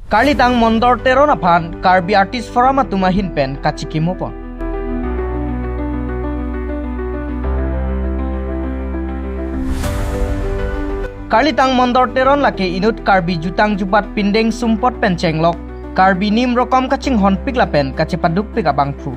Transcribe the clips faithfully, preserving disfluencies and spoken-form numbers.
Karlitang Mondor Teron aphan Karbi Artist Forum atum ahin pen kachikimo pon. Karlitang Mondor Teron lake inut Karbi jutang jubat pindeng sumpot pen chenglok Karbi nim rokom kachinghonpik lapen kachepadukpik abangphu.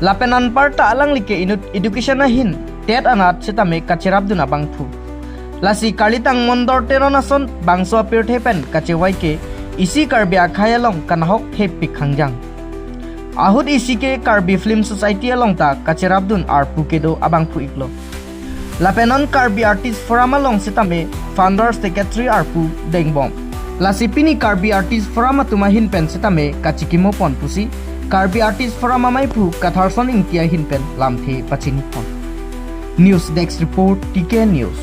Lapen anparta alangli ke inut education ahin TET anat setame kacherapdun abangphu. Lasi Karlitang Mondor Teron ason bangso apirthe pen kachevai ke isi Karbi akhei along kanahok thepik khangjang. Ahut isi ke Karbi Film Society along ta kacherapdun arpu kedo abangphu iklo. Lapen non Karbi Artist Forum along setame founder secretary arpu dengbom. Lasi pini Karbi Artist Forum atum ahin pen setame kachikimo pon pusi Karbi Artist Forum amaiphu Katharson Ingti ahin pen lamthe pachini pon. News Desk Report, T K News.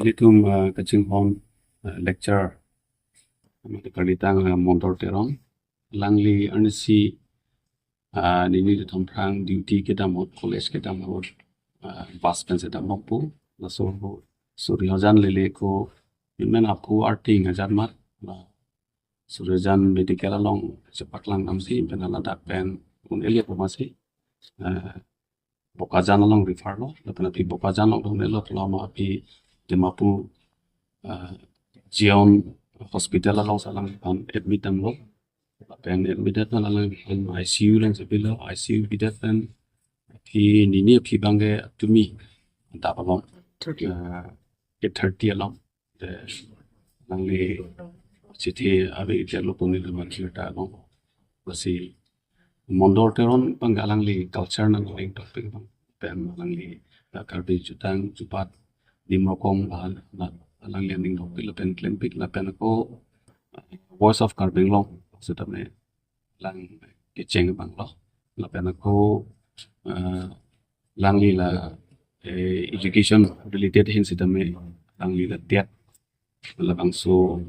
Ilitum, ah, kachinghon, ah, lecturer, ah, Karlitang, ah, Mondor Teron. Alangli arnisi, ah, nini de thomprang duty kedam ahut, college kedam ahut, ah, bus pen si damnok pu. Laso suri hajan lele ko, men aphu arting hajan mat. La suri hajan medical along chepaklang damsi, pen ladak pen un-e liya pu masi. Ah, Bokajan along refer lo, lapen aphi Bokajan along dun-e lo, lama aphi Dimapur, ah, Zion Hospital along si alangphan admit damlo. Lapen admit det pen alangphan I C U along si pilo, I C U pidet pen aphi nini aphi abang ke tumi dap along, thirty. Ah, eight thirty along. Te alangli chithi ave ite lo puni lo makhir ta along. Lasi Mondor Teron abang alangli culture nangning topic abang. Pen alangli, ah, Karbi jutang jubat nim rokom bahan, na alangli aning topic lapen klempik lapen ako, ah, Voice of Karbi Anglong setame alang kecheng abang lo. Lapen ako, ah, alangli la, eh, education related ahin sitame alangli la TET, labangso,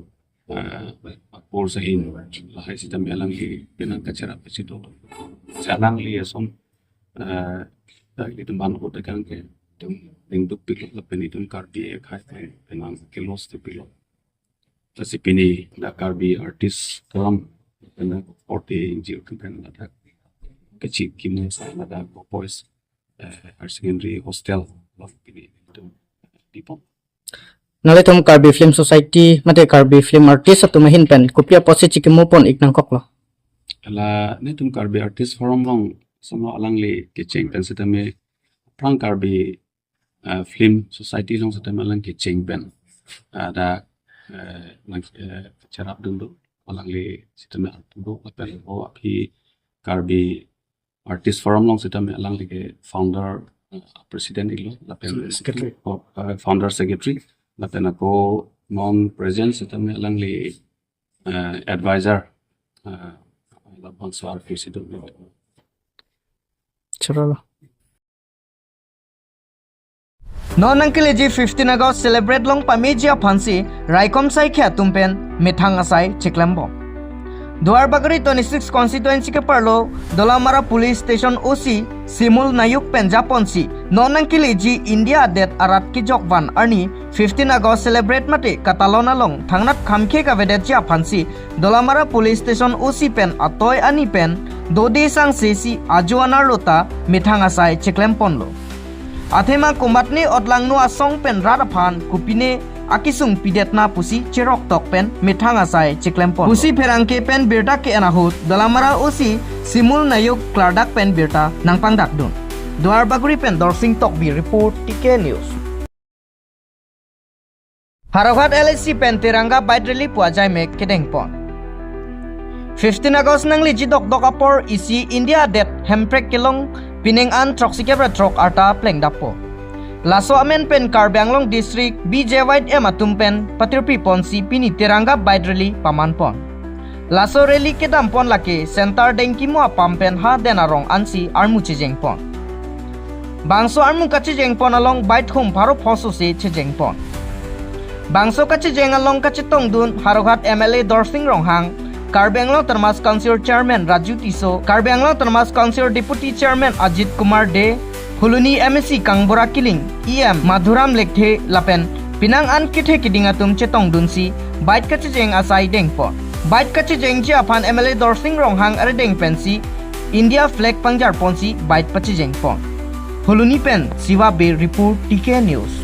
eh, course ahin lahai sitame alangli penang kacherap si do. Si alangli ason, eh, dak itum ban ko tekang ke itum ningduk pilo lapen itum Karbi akhai penang ke loss te pilo. Lasi pini dak Karbi Artist Forum penang forty N G O kan ladak kachikimo asai ladak boys, eh, higher secondary hostel lo pini itum pipon. Nanglitum Karbi Film Society mate Karbi Film Artist atum ahin pen kopi apotsi chikimo pon ik nangkoklo? La netum Karbi Artist Forum along somlo alangli kecheng pen sitame aphrang Karbi, eh, Film Society along sitame alang kecheng pen, eh, dak, eh, lang, eh, cherapdun do, alangli sitame arpu do lapen o aphi Karbi Artist Forum along sitame alangli ke founder, eh, president ilo lapen secretary. Oh, eh, founder secretary lapen ako non present sitame alangli, eh, advisor, eh, labangso arpu si do. Chorolo. Non nangkeleji fifteen August celebrate long pameji aphansi raikom saikhi atum pen methang asai chiklembom. Duarbagori twenty-six constituency keparlo Dolamara Police Station O C Simul Nayok pen japonsi non nangkeleji India adet arat kejok van arni fifteen August celebrate mate katalon along thangnat khamkhe kavedetji aphansi Dolamara Police Station O C pen atoi ani pen dode sangse si ajo anerlo ta methang asai chiklem ponlo. Athema komatne otlangno asong pen rat aphan kopine akesung pidetna pusi cheroktok pen methang asai chiklem pon. Pusi pherangke pen birta ke-en ahut Dolamara O C Simul Nayok klardak pen birta nangpangdakdun. Duarbagori pen Dorsing Tokbi report, T K News. Howraghat L A C pen Tiranga Bike Rally pu ajaimek kedengpon. Fifteen August nangleji dokdok apor isi India adet hemprek kelong pining an throksi kep ra throk arta plengdappo. Laso amen pen Karbi Anglong District B J Y M atum pen patirpi ponsi pini Tiranga Bike Rally pamanpon. Laso rally kedampon lake Center Dengkimo apam pen ha Den Arong ansi armu chejengpon. Bangso armu kachejengpon along bike hum pharo pho sose chejengpon. Bangso kachejeng along kachetongdun Howraghat M L A Dorsing Ronghang, Karbi Anglong Autonomous Council Chairman Raju Tisso, Karbi Anglong Autonomous Council Deputy Chairman Ajit Kumar Dey, Phuloni M A C Kangbura Killing, E M Madhuram Lekthe lapen pining an kethe keding atum chetongdunsi bike kachejeng asai dengpon. Bike kachejengji aphan M L A Dorsing Ronghang arideng pensi India flag pangjarponsi bike pachejengpon. Phuloni pen Siva Bey report, T K News.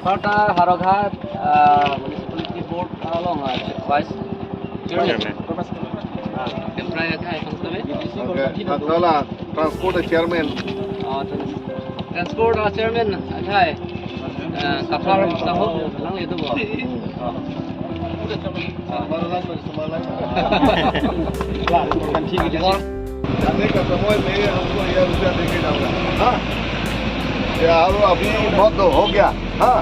Anparta Howraghat, ah, Municipality Board along, ah, Vice Chairman. Chairman. Ah, Kemprai akhai, konsebe? Okay, Nala, transport chairman. Ah, trans-, transport, ah, chairman akhai. Ah, Kaphar Taho, lang itu bo. Ah. जाने का समय में हमको हजार रुपया देके जाऊंगा। हाँ? ये आलू अभी बहुत हो गया। हाँ?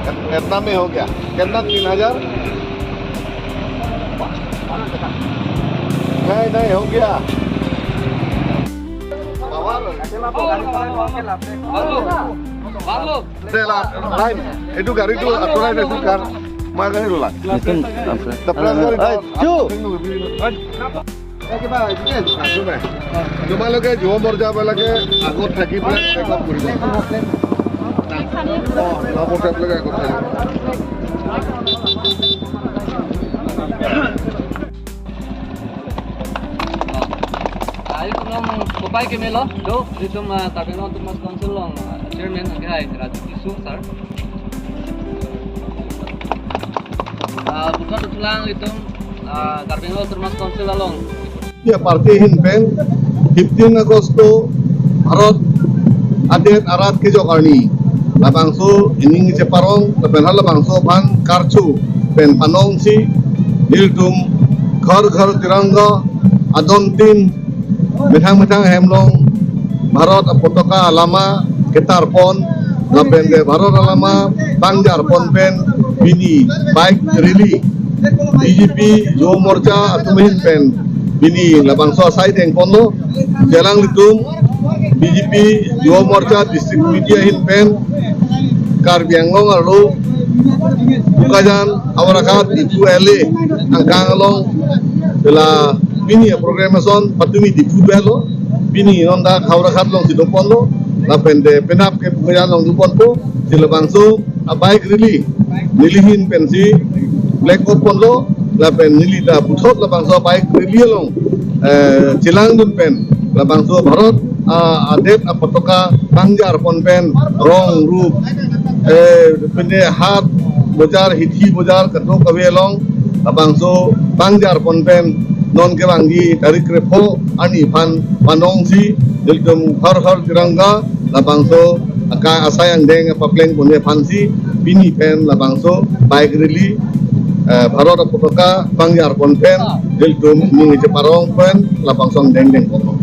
कितना में हो गया? कितना? तीन हजार? नहीं, नहीं, हो गया। Tela, lain, itu gari itu aturan itu kan. Makan itu lah. Itu apa? The press gari itu. Hai, cu. তোমালোকে যুৱ মৰ্যাদাবিলাকে আগত থাকি পেলাই চেকআপ কৰিব। যুৱ মৰ্যাদাবিলাকে আগত থাকিব। Ayo, nang kopai ke melo, do, itum, ah, Karbi Anglong Autonomous Council along, ah, chairman, akhai, Raju Tisso, sir. Ah, bukan utulang itum, ah, Karbi Anglong Autonomous Council along. Ya, party ahin pen, fifteen August to Bharat adet arat kejok arni. Labangso ining cheparong, lapen halabangso aphan karcho pen panongsi, ilitum Ghar Ghar Tiranga adon tin methang methang hem along Bharat apotoka alama ketar pon, lapen de Bharat alama pangjar pon pen pini bike rally B J P Yuva Morcha atum ahin pen pini labangso asai deng ponlo. Jalang litum B J P Yuva Morcha District Committee ahin pen Karbi Anglong arlo Bokajan, Howraghat, Diphu L A angkang along la pini program ason patumi Diphu belo, pini non dak Howraghat alongsi do ponlo, lapen de penap ke Bokajan along do ponpo, si labangso a bike rally neli ahin pensi flag off ponlo, lapen neli ta puthot labangso bike rally along eh, chelangdun pen labangso Bharat ah, adet apotoka pangjar pon pen rong rup, eh, pine hat bojar, hithi bojar, kadokave along labangso pangjar pon pen non kevangji tarik krepho arni aphan panongsi nelitum Har Har Tiranga labangso aka asai angdeng papleng ponji aphansi pini pen labangso bike rally, eh, Bharat apotoka pangjar pon pen nelitum ning cheparong pen labangso angdeng deng ponlo.